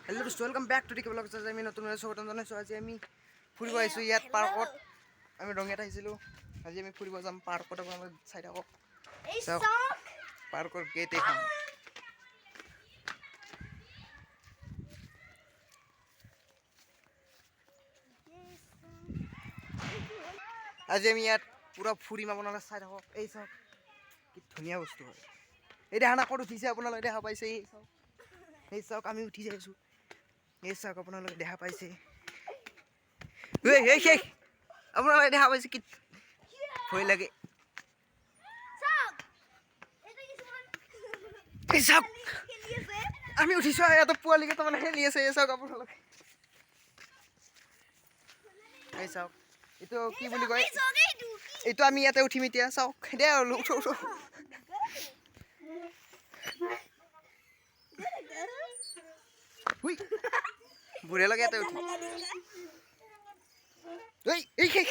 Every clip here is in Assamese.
হেল্ল' দোস্ত, welcome back to the blog. আজি আমি নতুন স্বাগতম জনাইছোঁ। আজি আমি ফুৰিব আহিছোঁ ইয়াত পাৰ্কত। আমি ৰঙিয়াত আহিছিলোঁ। আজি আমি ফুৰিব যাম পাৰ্কত। আপোনালোকে চাই থাকক। চাওক, পাৰ্কৰ গেট এইখন। আজি আমি ইয়াত পূৰা ফুৰিম, আপোনালোকে চাই থাকক। এই চাওক, কি ধুনীয়া বস্তু হয়। এই দেখা না, ক'ত উঠিছে, আপোনালোকে দেখা পাইছে। এই চাওক, এই চাওক, আমি উঠি যাই আছোঁ। এই চাওক, আপোনালোকে দেখা পাইছে। এই শেষ, আপোনালোকে দেখা পাইছে, কি ভয় লাগে। এই চাওক, আমি উঠিছোঁ। ইয়াতে পোৱালি কেইটামানে খেলি আছে। এই চাওক আপোনালোকে, এই চাওক, এইটো কি বুলি কয় এইটো। আমি ইয়াতে উঠিম এতিয়া। চাওক দে আৰু, উঠো উঠো। বঢ়িয়া লাগে ইয়াতে উঠি। এই এই শেষ।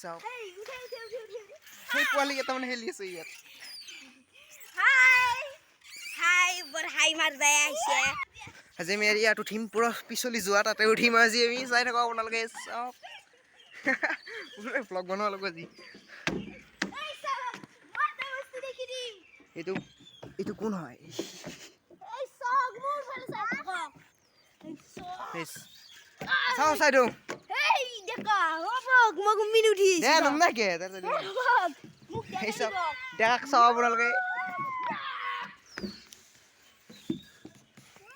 চাওক, সেই পোৱালি কেইটামানে খেলি আছে ইয়াত। আজি আমি ইয়াত উঠিম, পূৰা পিছলি যোৱা তাতে উঠিম আজি আমি। চাই থাকক আপোনালোকে। চাওক, ব্লগ বনোৱা লাগিব আজি। এইটো এইটো কোন হয়? চাওঁ, চাই দিওঁ। ডেকাক চাওঁ আপোনালোকে।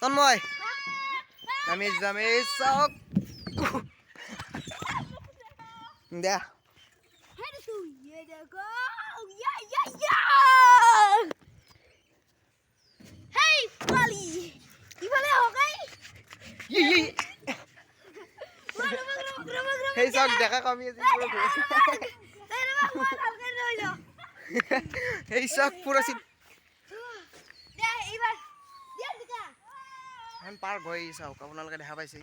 তন্ময়, আমি যাম। এই চাওক দিয়া। সেই চাওক, ডেকা কমি আছে। সেই চাওক, পুৰা চিট এখন পাৰ্ক হয়। চাওক, আপোনালোকে দেখা পাইছে।